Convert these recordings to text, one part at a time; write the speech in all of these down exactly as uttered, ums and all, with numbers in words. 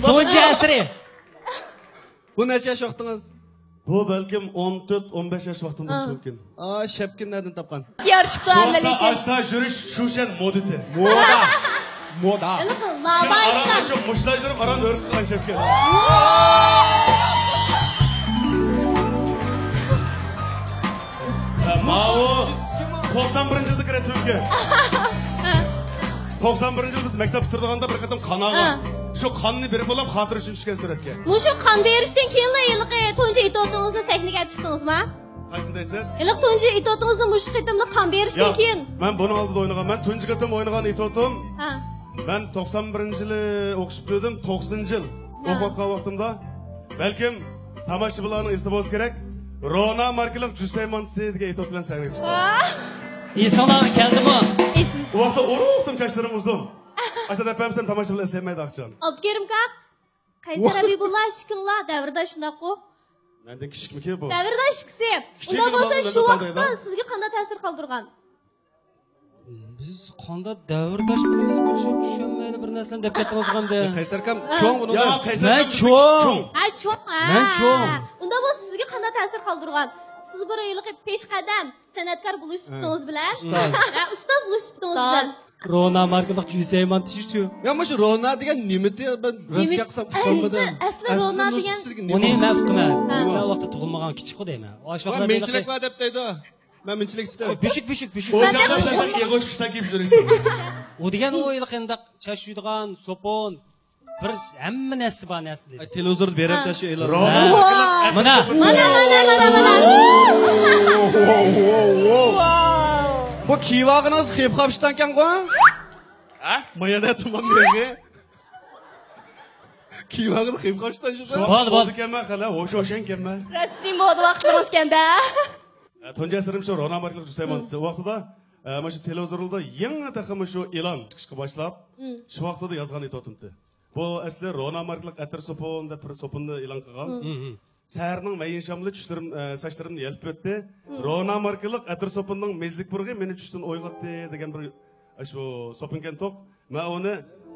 تۇنجى ئەسىرى. بۇ نەچچە ياش ۋاقتىڭىز؟ بۇ بەلكىم ئون تۆت، ئون بەش ياش ۋاقتىم بولۇشى مۇمكىن. ئا، شەپكىنى نەدىن تاپقان؟ يارىشىپ قالغان شۇ ۋاقىتتا مەلىكە. ئاشتا يۈرۈش شۇشەن مودىتى. مودا. مودا. ھېلىقى شۇ لابايىشتا. ئاراندا شۇ مۇشتلاپ يۈرۈپ، ئاران ئۆرۈپ قالغان شەپكىن. ھە، ماۋۇ توقسان بىرىنچى يىلدىكى رەسىمىمكەن. توقسان بىرىنچى يىل بىز مەكتەپ پۈتتۈرىدىغاندا بىر قېتىم قان ئالغان. ھە. شۇ قاننى بېرىپ بولاپ خاتىرە ئۈچۈن چۈشكەن سۈرەتكە. مۇشۇ قان بېرىشتىن كېيىنلا ھېلىقى تۇنجى ئېتيۇدىڭىزنى سەھنىگە ئەپ چىقتىڭىزما؟ قايسىنى دەيسىز؟ ھېلىقى تۇنجى ئېتيۇدىڭىزنى مۇشۇ قېتىملىق قان بېرىشتىن ياق، كېيىن. مەن بۇنىڭ ئالدىدا ئوينىغان. مەن تۇنجى قېتىم ئوينىغان ئېتيۇدۇم. ھە. مەن توقسان بىرىنچى يىلى ئوقۇش پۈتتۈردۈم، توقسىنىنچى يىل ھە. ئوقۇۋاتقان ۋاقتىمدا، بەلكىم تاماشىبىنلارنىڭ ئېسىدە بولسا كېرەك، رونا ماركىلىق جۈسەي مانتىسى دېگەن ئېتيۇد بىلەن سەھنىگە چىقتىم. ۋاھ! ئېسىڭلارغا كەلدىمۇ؟ ئېسىم. ئۇ ۋاقىتتا ئۇرۇقتۇم چاچلىرىم ئۇزۇن. ئاشۇنداق دەپ بەرمىسەم تاماشىبىنلار ئېسىنمەيدۇ ئاخشام. ئابدۇكېرىم كاك، قەيسەر ھەبىبۇللا ئىككىڭلار دەۋرداش شۇنداققۇ؟ مەندىن كىچىكمىكى بۇ؟ دەۋرداش ئىككىسى. ئۇنداق بولسا شۇ ۋاقىتتا سىزگە قانداق تەسىر قالدۇرغان؟ بىز قانداق دەۋرداش بولىمىز، بىر چۈشەنمەيلى بىر نەرسىلەرنى دەپ كەتتىڭىز غەمدە. قەيسەر ئاكام چوڭ بۇنىڭدىن. ياق، قەيسەر ئاكام مەن چوڭ. ھە، چوڭ، ھە. مەن چوڭ. ئۇنداق بولسا سىزگە قانداق تەسىر قالدۇرغان؟ سىز بىر ھېلىقى پېشقەدەم سەنئەتكار بولۇش سۈپىتىڭىز بىلەن. ئۇستاز. ھە، ئۇستاز بولۇش سۈپىتىڭىز بىلەن. رونا ماركىلىق جۈسەي مانتىسى شۇ. يا، مۇشۇ رونا دېگەن نېمىتى؟ مەن رەسكە قىلسام ئۇقالمىدىم. ئەسلى، ئەسلى رونا دېگەن ئۇنى مەن ئۇقىمەن. ھە. مەن ۋاقتى تۇغۇلمىغان كىچىكقۇ دەيمەن. ئاشۇ ۋاقىتلاردا مېنچىلىك بار دەپ دەيدۇ. مەن مېنچىلىك دېدىم. بۈشۈك، بۈشۈك، بۈشۈك. ئۇ چاغدا سەن ئېغىر چىقىشتا كىيىپ يۈرۈيتتۈڭ. ئۇ دېگەن ئۇ ھېلىقى ئانداق چاچ يۇيىدىغان سوپۇن، بىر ھەممە نەرسىسى بار نەرسە دېدى. ئاي، تېلېۋىزوردا بېرىپ ھە. تاشۇ ئېلان. رونا. مانا. مانا، مانا، مانا، مانا. بۇ كىيىۋالغىنىڭىز خىپ خاپشىتانكەنغۇ؟ ھە؟ مايانە تۇمان بېرىنى. كىيىۋالغىنى خىپ خاپشىتان شۇ. بولدى، بولدى. بولدىكەنمەن خېلى، ھوش ھوشەنكەنمەن. رەسمىي مودا ۋاقىتلىرىڭىزكەندە. ئە، تۇنجى ئەسىرىم شۇ رونا ماركىلىق جۈسەي مانتىسى. ئۇ ۋاقتىدا، ئە، مانا شۇ تېلېۋىزوردا يېڭى تېخىمۇ شۇ ئېلان چىقىشقا باشلاپ، شۇ ۋاقتىدا يازغان ئېتيۇدۇمتى. بۇ ئەسلى رونا ماركىلىق ئەتىر سوپۇن دەپ بىر سوپۇننى ئېلان قىلغان. سەھەرنىڭ مەيىن شامىلى چۈشلىرىم، ئە، ساچلىرىمنى يەلپۈۋەتتى. رونا ماركىلىق ئەتىر سوپۇننىڭ مېزىلىك پۇرىقى مېنى چۈشتىن ئويغاتتى دېگەن بىر، ئە، شۇ سوپۇنكەنتۇق. مەن ئۇنى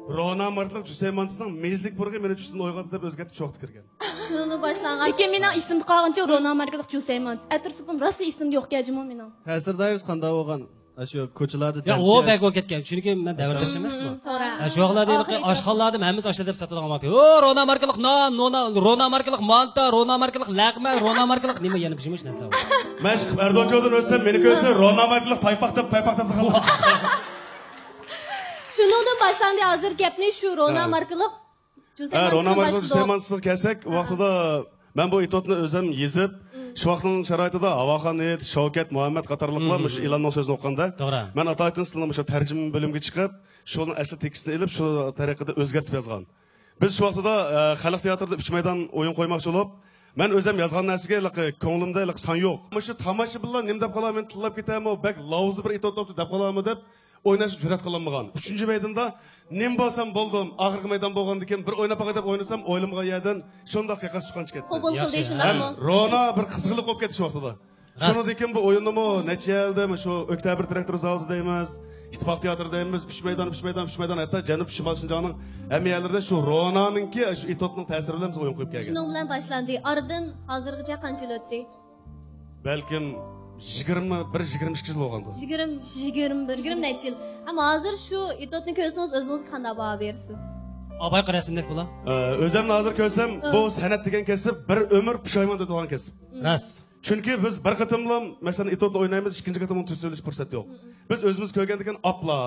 رونا ماركىلىق جۈسەي مانتىسىنىڭ مېزىلىك پۇرىقى مېنى چۈشتىن ئويغاتتى دەپ ئۆزگەرتىپ شۇ ۋاقىتتا كىرگەن. شۇنى باشلانغان. لېكىن مېنىڭ ئېسىمدە قالغىنىچە رونا ماركىلىق جۈسەي مانتىسى. ئەتىر سوپۇن راسلا ئېسىمدە يوق گەجىمۇ مېنىڭ. تەسىر دائىرىسى قانداق بولغان؟ ئاشۇ كوچىلاردا يا، ئۇ بەك بولۇپ كەتكەن. چۈنكى مەن دەۋرداش ئەمەسمۇ. توغرا. ھە، شۇ ۋاقىتلاردا ھېلىقى ئاشخانىلاردا ھەممىسى ئاشۇ دەپ ساتىدىغان ۋاقىت. ئو، رونا ماركىلىق نان، نونا، رونا ماركىلىق مانتا، رونا ماركىلىق لەقمە، رونا ماركىلىق نېمە، يەنە مۇشۇ مۇشۇ نەرسىلەر بار. مەن چىقىپ ئەردوچۇدىن ئۆتسەم، مېنى كۆرسە، رونا ماركىلىق پايپاق دەپ پايپاق ساتىدىغان بولۇپ چىقتى. شۇنىڭدىن باشلاندى ھازىر گەپنى شۇ رونا ھە. ماركىلىق جۈسەي ھە، رونا ماركىلىق جۈسەي مانتىسىغا كەلسەك، ھە. ۋاقتىدا مەن بۇ ئېتيۇدنى ئۆزۈم يېزىپ، شۇ ۋاقىتنىڭ شارائىتىدا ھاۋاخان ھېيت، شەۋكەت مۇھەممەد قاتارلىقلار مۇشۇ ئېلاننىڭ سۆزىنى ئوقۇغاندا، توغرا. مەن ئاتايىتىن سىلىنىڭ مۇشۇ تەرجىمە بۆلۈمىگە چىقىپ، شۇنىڭ ئەسلى تېكىستىنى ئېلىپ، شۇ تەرىقىدە ئۆزگەرتىپ يازغان. بىز شۇ ۋاقتىدا، ئە، خەلق تىياتىرىدا ئۈچ مەيدان ئويۇن قويماقچى بولۇپ، مەن ئۆزۈم يازغان نەرسىگە ھېلىقى كۆڭلۈمدە ھېلىقى سان يوق. مۇشۇ تاماشىبىنلار نېمە دەپ قالار، مېنى تىللاپ كېتەرمۇ، بەك لاۋزا بىر ئېتيۇد بوپتۇ دەپ قالارمۇ دەپ ئويناشقا جۈرئەت قىلالمىغان. ئۈچىنچى مەيداندا نېمە بولسام بولدۇم، ئاخىرقى مەيدان بولغاندىكىن بىر ئويناپ باقاي دەپ ئوينىسام، ئويلىمىغان يەردىن شۇنداق قىيقاس چىققان چىقىتتى. قوبۇل قىلدى، ياخشى. شۇنداقمۇ؟ ھەم رونا بىر قىزغىنلىق بولۇپ كەتتى شۇ ۋاقتىدا. راست. شۇنىڭدىن كېيىن بۇ ئويۇننىمۇ نەچچە يىلدىن شۇ ئۆكتەبىر تىراكتور زاۋۇتى دەيمىز، ئىتتىپاق تىياتىرى دەيمىز، ئۈچ مەيدان، ئۈچ مەيدان، ئۈچ مەيدان، ھەتتا جەنۇب شىمال شىنجاڭنىڭ ھەممە يەرلىرىدە شۇ رونانىڭكى شۇ ئېتيۇدنىڭ تەسىرى بىلەن بىز ئويۇن قويۇپ كەلگەن. شۇنىڭ بىلەن باشلاندى. ئارىدىن ھازىرغىچە قانچە يىل ئۆتتى؟ بەلكىم يىگىرمە بىر، يىگىرمە ئىككى يىل بولغاندۇ. يىگىرمە، يىگىرمە بىر، يىگىرمە نەچچە يىل. ئەمما ھازىر شۇ ئېتيۇدنى كۆرسىڭىز، ئۆزىڭىزگە قانداق باھا بېرىسىز؟ ئا، بايىقى رەسىمدەك بولا. ئە، ئۆزۈمنى ھازىر كۆرسەم، ھە. بۇ سەنئەت دېگەن كەسىپ بىر ئۆمۈر پۇشايمان تۇتىدىغان كەسىپ. راست. چۈنكى بىز بىر قېتىملا، مەسىلەن، ئېتيۇدنى ئوينايمىز، ئىككىنچى قېتىمغا تۈسۈۋېلىش پۇرسەت يوق. بىز ئۆزىمىز كۆرگەندىكىن ئاپلا،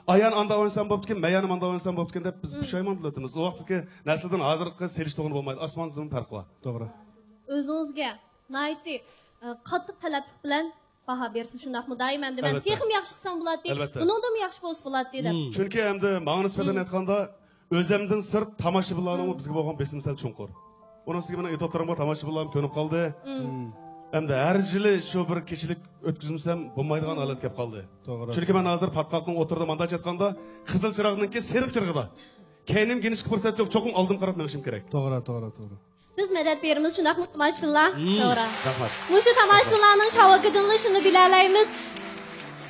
ئايان ئاندا ئوينىسام بوپتىكەن، مەيانىم ئاندا ئوينىسام بوپتىكەن دەپ بىز پۇشايمان تىلىۋاتىمىز. ئۇ ۋاقىتتىكى نەرسىدىن ھازىرقى سېلىشتۇرغىلى بولمايدۇ. ئاسمان زېمىن پەرقى بار. توغرا. ئۆزىڭىزگە ناھايىتى، ئە، قاتتىق تەلەپلىك بىلەن باھا بېرىسىز، شۇنداقمۇ؟ دائىم ئەمدى مەن ئەلۋەتتە. تېخىمۇ ياخشى قىلسام بولاتتى، ئەلۋەتتە. بۇنىڭدىنمۇ ياخشى بولسا بولاتتى دەپ. چۈنكى ئەمدى ماڭا نىسبەتەن ئېيتقاندا، ئۆزەمدىن سىرت تاماشىبىنلارنىڭمۇ بىزگە بولغان بېسىمى سەل چوڭقۇر. ئۇنىڭ ئۈستىگە مېنىڭ ئېتيۇدلىرىمغا تاماشىبىنلارمۇ كۆنۈپ قالدى. ئەمدى ھەر يىلى شۇ بىر كېچىلىك ئۆتكۈزمىسەم بولمايدىغان ھالەتكە كەپ قالدى. توغرا. چۈنكى مەن ھازىر پاتقاقنىڭ ئوتتۇرىدا مانداچ ئېيتقاندا، قىزىل چىراغنىڭكى سېرىق چىرىغىدا. كەينىمگە يېنىشقا پۇرسەت يوق، چوقۇم ئالدىمغا قاراپ مېڭىشىم كېرەك. توغرا، توغرا، توغرا. بىز مەدەت بېرىمىز، شۇنداقمۇ، تاماشىبىنلار؟ توغرا. رەھمەت. مۇشۇ تاماشىبىنلارنىڭ چاۋىكىدىنلا شۇنى بىلەلەيمىز.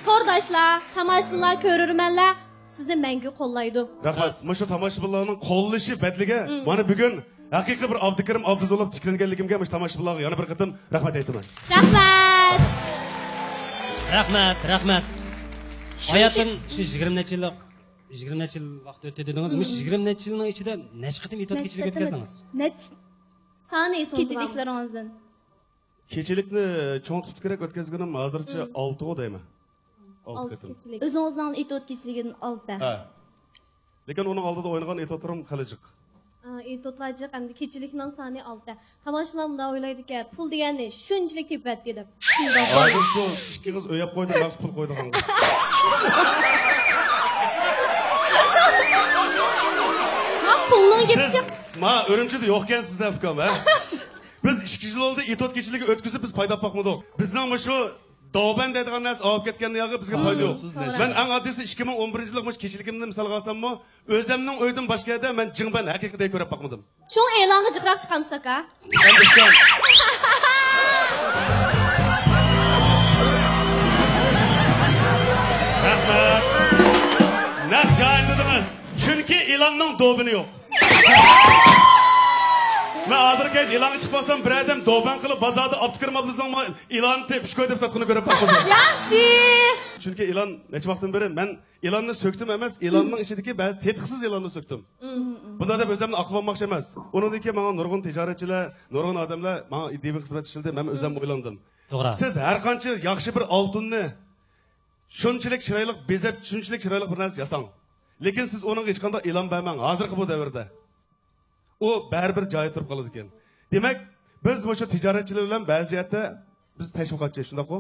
تورداشلار، تاماشىبىنلار، كۆرۈرمەنلەر، سىزنى مەڭگۈ قوللايدۇ. رەھمەت. مۇشۇ تاماشىبىنلارنىڭ قوللىشى بەدىلىگە مم. مانا بۈگۈن ھەقىقىي بىر ئابدۇكېرىم ئابدۇزوف بولۇپ تىكلەنگەنلىكىمگە مۇشۇ تاماشىبىنلارغا يەنە بىر قېتىم رەھمەت ئېيتىمەن. رەھمەت. رەھمەت، رەھمەت. شۇنچە ھاياتىم شۇ يىگىرمە نەچچە يىللىق، يىگىرمە نەچچە يىل ۋاقىت ئۆتتى دېدىڭىز. مۇشۇ مم. يىگىرمە نەچچە يىلنىڭ ئىچىدە نەچچە قېتىم ئېتوت نەچچە كېچىلىك قېتىم ئۆتكەزدىڭىز؟ نەچچە سانى ئېسىڭىزدە بارمۇ؟ كېچىلىكلىرىڭىزدىن. كېچىلىكنى چوڭ تىپتا كېرەك ئۆتكەزگىنىم ھازىرچە مم. ئالتىغۇ دەيمەن. ئالتە ئالتە قېتىم. كېچىلىك. ئۆزىڭىزنىڭ ئېتوت كېچىلىكىدىن ئالتە. ھە. لېكىن ئۇنىڭ ئالدىدا ئوينىغان ئېتوتلىرىم خېلى جىق. ئا، ئېتوتلار جىق ھەمدە كېچىلىكنىڭ سانى ئالتە. تاماشىبىنلار مۇنداق ئويلايدىكەن، پۇل دېگەننى شۇنچىلىك تېپىۋەتتى دەپ. ھازىر شۇ ئىككى قىز ئۆيەپ قويدى، مەخسۇس پۇل قويىدىغانغا. ھە، پۇلنىڭ گېپى سىز جىق. ما ئۈرۈمچىدە يوقكەنسىز دە، ئۇكام، ھە؟ بىز ئىككى يىل بولدى ئېتوت كېچىلىكى ئۆتكۈزۈپ، بىز پايدا تاپمىدۇق. بىزنىڭ مۇشۇ دوبەن دەيدىغان نەرسە ئاۋۇپ كەتكەن ياغى بىزگە پايدا يوق. مەن ئەڭ ئاددىيسى ئىككى مىڭ ئون بىرىنچى يىللىق مۇشۇ كېچىلىكىمنى مىسالغا ئالساممۇ، ئۆزەمنىڭ ئۆيىدىن باشقا يەردە مەن جىڭبەن ھەقىقىي دەي كۆرۈپ باقمىدىم. شۇڭا ئېلانغا جىقراق چىقامساكا؟ رەھمەت. نەق جايىدا دېدىڭىز. چۈنكى ئېلاننىڭ دوبىنى يوق. مەن ھازىر كەچ ئېلانغا چىقىپ قالسام، بىر ئادەم دوبەن قىلىپ بازاردا ئابدۇكېرىم ئابلىزنىڭ ئېلانى تېپىپ ئۈچ كوي دەپ ساتقىنىنى كۆرۈپ باقمىدىم. ياخشى. چۈنكى ئېلان نەچچە ۋاقىتتىن بېرى مەن ئېلاننى سۆكتۈم ئەمەس، ئېلاننىڭ ئىچىدىكى بەزى تېتىقسىز ئېلاننى سۆكتۈم. بۇنداق دەپ ئۆزۈمنى ئاقلىماقچى ئەمەس. ئۇنىڭدىن كېيىن ماڭا نۇرغۇن تىجارەتچىلەر، نۇرغۇن ئادەملەر ماڭا دىۋىي خىزمەت ئىشلىدى، مەن ئۆزۈم ئويلاندىم. توغرا. سىز ھەر قانچە ياخشى بىر ئالتۇننى شۇنچىلىك چىرايلىق بېزەپ، شۇنچىلىك چىرايلىق بىر نەرسە ياساڭ. لېكىن سىز ئۇنىڭغا ھېچقانداق ئېلان بەرمەڭ، ھازىرقى بۇ دەۋردە. ئۇ بەرىبىر جايىدا تۇرۇپ قالىدىكەن. دېمەك، بىز مۇشۇ تىجارەتچىلەر بىلەن بەزى جەھەتتە بىز تەشۋىقاتچى، شۇنداققۇ؟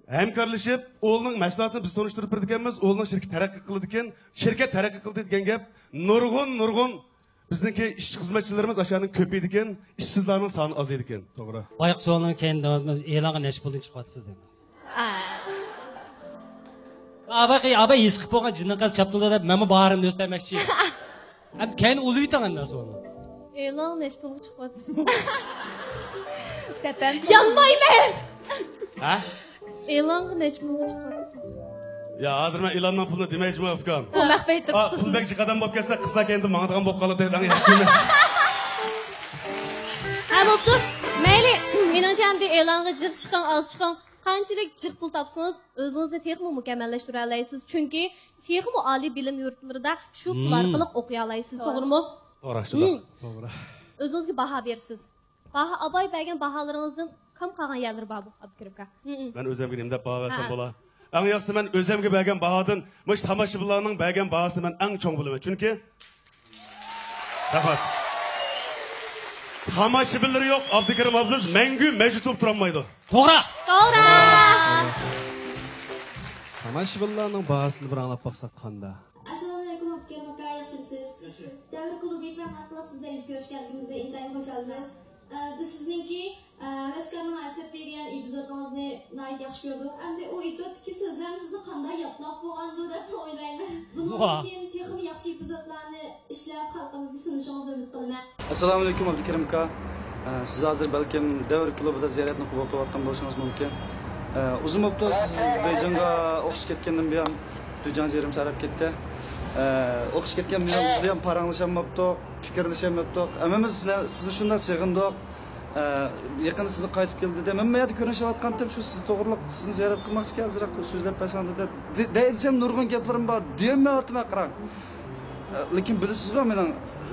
ھەمكارلىشىپ، ئۇلارنىڭ مەھسۇلاتىنى بىز تونۇشتۇرۇپ بېرىدىكەنمىز، ئۇلارنىڭ شىركىتى تەرەققىي قىلىدىكەن، شىركەت تەرەققىي قىلدى دېگەن گەپ، نۇرغۇن، نۇرغۇن بىزنىڭكى ئىشچى خىزمەتچىلىرىمىز ئاشۇ يەردىن كۆپىيىدىكەن، ئىشسىزلارنىڭ سانى ئازىيىدىكەن. توغرا. بايىقى سوئالنىڭ كەينىدە ئېلانغا نەچچە پۇلدىن چىقىۋاتىسىز دەيمەن. ئا. ئاباي، ئاباي ھېس قىلىپ بولغان جىننىڭ قەستى چاپتۇلدا دەپ مەنمۇ باھارىمنى ئۆستۈرمەكچى. ھەم كەينى ئۇلىۋېتىڭ ئەمدى سوئالنى. ئېلان نەچچە پۇلغا چىقىۋاتىسىز؟ دەپەم. يانمايمەن. ھە؟ ئېلانغا نەچچە پۇلغا چىقىۋاتىسىز؟ يا، ھازىر مەن ئېلاننىڭ پۇلىنى دېمەيچىمۇ، ئۇكام. ئۇ مەخپىي تۇرۇپ. ئا، پۇل بەك جىق ئادەم بولۇپ كەتسە، قىزلار كەينىدىن ماڭىدىغان بولۇپ قالىدۇ، دەڭ ياخشى كۆرمەي. ھە، بوپتۇ. مەيلى، مېنىڭچە ئەمدى ئېلانغا جىق چىقىڭ، ئاز چىقىڭ. قانچىلىك جىق پۇل تاپسىڭىز، ئۆزىڭىزنى تېخىمۇ مۇكەممەللەشتۈرەلەيسىز. چۈنكى تېخىمۇ ئالىي بىلىم يۇرتلىرىدا شۇ پۇل مم. ئارقىلىق ئوقۇيالايسىز، توغرىمۇ؟ توغرا، شۇنداق. مم. توغرا. ئۆزىڭىزگە باھا بېرىسىز. باھا، ئاباي بەرگەن باھالىرىڭىزدىن كەم قالغان يەرلىرى بارمۇ، ئابدۇكېرىم ئاكا؟ مم. مەن ئۆزۈمگە نېمە دەپ باھا بەرسەم ھە. بولا؟ ئەڭ ياخشىسى مەن ئۆزۈمگە بەرگەن باھادىن مۇشۇ تاماشىبىنلارنىڭ بەرگەن باھاسىنى مەن ئەڭ چوڭ بىلىمەن. چۈنكى رەھمەت. تاماشىبىنلىرى يوق ئابدۇكېرىم ئابلىز مەڭگۈ مەۋجۇت بولۇپ تۇرالمايدۇ. توغرا. توغرا. تاماشىبىنلارنىڭ باھاسىنى بىر ئاڭلاپ باقساق قانداق؟ ئەسسالامۇئەلەيكۇم، ئابدۇكېرىم ئاكا، ياخشىمۇسىز؟ دەۋر كۇلۇبى بىلەن ئارقىلىق سىز بىلەن يۈز كۆرۈشكەنلىكىمىزدىن ئىنتايىن خۇشالمىز. ئە، بىز سىزنىڭكى، ئە، ھەۋەسكارنىڭ ھەسرىتى دېگەن ئېپىزودىڭىزنى ناھايىتى ياخشى كۆردۇق. ئەمدى ئۇ ئېتوتتىكى سۆزلەرنى سىزنى قانداق يادلاپ بولغاندۇ دەپ ئويلايمەن. بۇنىڭدىن كېيىن تېخىمۇ ياخشى ئېپىزودلارنى ئىشلەپ، خەلقىمىزگە سۇنۇشىڭىزنى ئۈمىد قىلىمەن. ئەسسالامۇئەلەيكۇم، ئابدۇكېرىم ئاكا. ئە، سىز ھازىر بەلكىم دەۋر كۇلۇبىدا زىيارەتنى قوبۇل قىلىۋاتقان بولۇشىڭىز مۇمكىن. ئە، ئۇزۇن بوپتۇ سىز بېيجىڭغا ئوقۇشقا كەتكەندىن بۇيان، دۈجاڭ جىرىم ساراپ كەتتى. ئە، ئوقۇشقا كەتكەن بۇيان، بۇيان پاراڭلىشالماپتۇق، پىكىرلىشەلمەپتۇق. ھەممىمىز سىزنى، سىزنى شۇنداق سېغىندۇق. ئە، يېقىندا سىزنى قايتىپ كېلىدۇ دېدى. ھەممە يەردە كۆرۈنۈشۈۋاتقانتىم شۇ، سىز توغرىلىق، سىزنى زىيارەت قىلماقچىكەن، ئازراق سۆزلەپ بەرسەڭ دېدى. دە-، دەي دېسەم نۇرغۇن گەپلىرىم بار، دېيەلمەيۋاتىمەن، قاراڭ. ئە، لېكىن بىلىسىزغۇ، مېنىڭ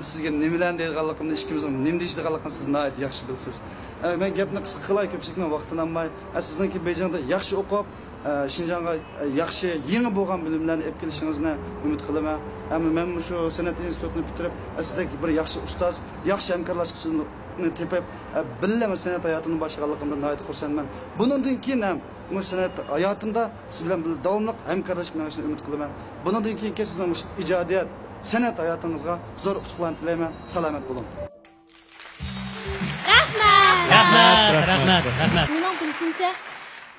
سىزگە نېمىلەرنى دەيدىغانلىقىمنى، ئىككىمىزنىڭ نېمە دېيىشىدىغانلىقىنى سىز ناھايىتى ياخشى بىلىسىز. ئە، مەن گەپنى قىسقا قىلاي، كۆپچىلىكنىڭ ۋاقتىنى ئالماي. ئە، سىزنىڭكى بېيجىڭدا ياخشى ئوقۇپ، ئە، شىنجاڭغا، ئە، ياخشى، يېڭى بولغان بىلىملەرنى ئېلىپ كېلىشىڭىزنى ئۈمىد قىلىمەن. ئەمما مەن مۇشۇ سەنئەت ئىنستىتۇتىنى پۈتتۈرۈپ، ئە، سىزدەك بىر ياخشى ئۇستاز، ياخشى ھەمكارلاشقۇچىنى تېپىپ، ئە، بىللە مەن سەنئەت ھاياتىمنى باشلىغانلىقىمدىن ناھايىتى خۇرسەنمەن. بۇنىڭدىن كېيىن ھەم مۇشۇ سەنئەت ھاياتىمدا سىز بىلەن بىللە داۋاملىق ھەمكارلىشىپ مېڭىشنى ئۈمىد قىلىمەن. بۇنىڭدىن كېيىنكى سىزنىڭ مۇشۇ ئىجادىيەت، سەنئەت ھاياتىڭىزغا زور ئۇتۇقلارنى تىلەيمەن. سالامەت بولۇڭ. رەھمەت! رەھمەت، رەھمەت، رەھمەت. مېنىڭ بىلىشىمچە،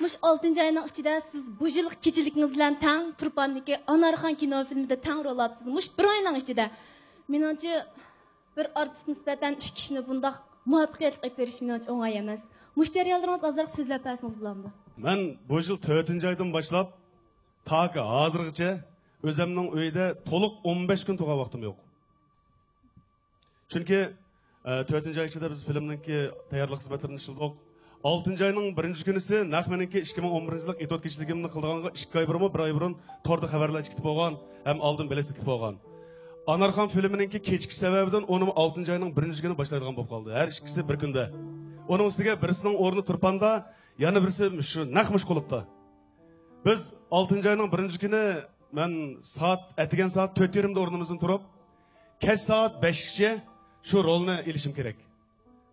مۇشۇ ئالتىنچى ئاينىڭ ئىچىدە سىز بۇ يىلقى كېچىلىكىڭىز بىلەن تەڭ تۇرپاندىكى ئانارخان كىنو فىلمىدا تەڭ رول ئاپسىز. مۇشۇ بىر ئاينىڭ ئىچىدە. مېنىڭچە، بىر ئارتىسقا نىسبەتەن ئىككى كىشىنى بۇنداق مۇۋەپپەقىيەتلىك ئېلىپ بېرىش مېنىڭچە ئوڭاي ئەمەس. مۇشۇ جەريانلىرىڭىز ئازراق سۆزلەپ بەرسىڭىز بولامدۇ؟ مەن بۇ يىل تۆتىنچى ئايدىن باشلاپ تاكى ھازىرغىچە ئۆزەمنىڭ ئۆيىدە تولۇق ئون بەش كۈن تۇرغان ۋاقتىم يوق. چۈنكى، ئە، تۆتىنچى ئاي ئىچىدە بىز فىلىمنىڭكى تەييارلىق خىزمەتلىرىنى ئىشلىدۇق. ئالتىنچى ئاينىڭ بىرىنچى كۈنىسى نەق مېنىڭكى ئىككى مىڭ ئون بىرىنچى يىللىق ئېتيۇد كېچىلىكىمنى قىلىدىغانغا ئىككى ئاي بۇرۇنمۇ، بىر ئاي بۇرۇن توردا خەۋەرلەر چىقىپ بولغان ھەم ئالدىن بېلەت سېتىپ بولغان. ئانارخان فىلىمىنىڭكى كېچىكىش سەۋەبىدىن ئۇنىمۇ ئالتىنچى ئاينىڭ بىرىنچى كۈنى باشلايدىغان بولۇپ قالدى. ھەر ئىككىسى بىر كۈندە. ئۇنىڭ ئۈستىگە بىرسىنىڭ ئورنى تۇرپاندا، يەنە بىرسى شۇ نەق مۇشۇ قۇلۇپتا. بىز ئالتىنچى ئاينىڭ بىرىنچى كۈنى مەن سائەت، ئەتىگەن سائەت تۆت يېرىمدە ئورنىمىزدىن تۇرۇپ، كەچ سائەت بەشكىچە شۇ رولنى ئېلىشىم كېرەك.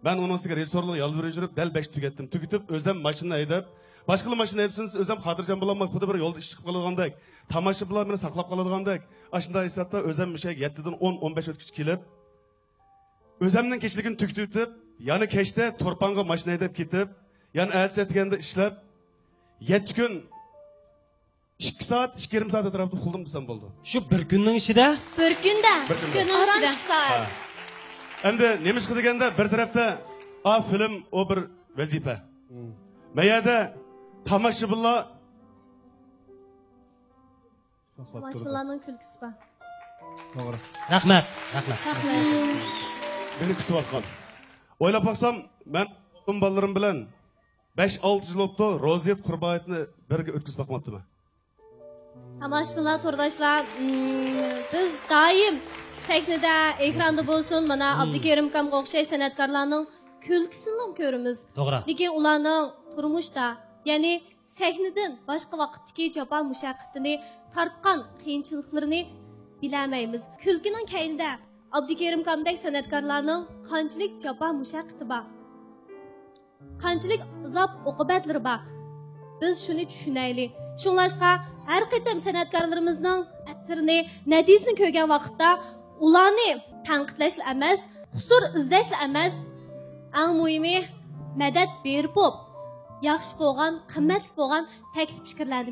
مەن ئۇنىڭ ئۈستىگە رېژىسسورلارغا يالۋۇرۇپ يۈرۈپ، دەل بەشتە تۈگەتتىم. تۈگىتىپ، ئۆزەم ماشىنا ھەيدەپ، باشقىلار ماشىنا ھەيدىسۇن، ئۆزەم خاتىرجەم بولالماي، خۇددى بىر يولدا ئىش چىقىپ قالىدىغاندەك، تاماشىبىنلار مېنى ساقلاپ قالىدىغاندەك، ئاشۇنداق ھېسابتا ئۆزەم مۇشۇ يەتتىدىن ئون، ئون بەش ئۆتكۈچە كېلىپ، ئۆزەمنىڭ كېچىلىكىنى تۈگىتىپ، يەنە كەچتە تۇرپانغا ماشىنا ھەيدەپ كېتىپ، يەنە ئەتىسى ئەتىگەندە ئىشلەپ، يەتتە كۈن، ئىككى سائەت، ئىككى يېرىم سائەت ئەتراپىدا ئۇخلىدىم دېسەم بولىدۇ. شۇ بىر كۈننىڭ ئىچىدە؟ بىر كۈندە. بىر كۈندە. كۈننىڭ ئاران ئىچىدە. ئىككى سائەت. ھە. ئەمدى نېمىشقا دېگەندە، بىر تەرەپتە، ئا، فىلىم، ئۇ بىر ۋەزىپە. مم. مەيەردە تاماشىبىنلار تاماشىبىنلارنىڭ كۈلكىسى بار. توغرا. رەھمەت، رەھمەت. رەھمەت. مېنى كۈتۈۋاتقان. ئويلاپ باقسام، مەن ئوغلۇم بالىلىرىم بىلەن بەش-ئالتە يىل بوپتۇ، روزىيەت قۇربانىيىتىنى بىرگە ئۆتكۈزۈپ باقماپتىمەن. تاماشىبىنلار، تورداشلار، مم، بىز دائىم سەھنىدە، ئېكراندا بولسۇن، مانا، مم. ئابدۇكېرىم ئاكامغا ئوخشاش سەنئەتكارلارنىڭ كۈلكىسىنىلا كۆرىمىز. توغرا. لېكىن ئۇلارنىڭ تۇرمۇشتا، يەنى سەھنىدىن باشقا ۋاقىتتىكى جاپا مۇشەققىتىنى، تارتقان قىيىنچىلىقلىرىنى بىلەلمەيمىز. كۈلكىنىڭ كەينىدە ئابدۇكېرىم ئاكامدەك سەنئەتكارلارنىڭ قانچىلىك جاپا مۇشەققىتى بار، قانچىلىك ئازاب ئوقۇبەتلىرى بار. بىز شۇنى چۈشىنەيلى. شۇڭلاشقا ھەر قېتىم سەنئەتكارلىرىمىزنىڭ ئەسىرىنى، نەتىجىسىنى كۆرگەن ۋاقىتتا ئۇلارنى تەنقىدلەشلا ئەمەس، قۇسۇر ئىزدەشلا ئەمەس، ئەڭ مۇھىمى مەدەت بېرىپ، ياخشى بولغان، قىممەتلىك بولغان تەكلىپ پىكىرلەرنى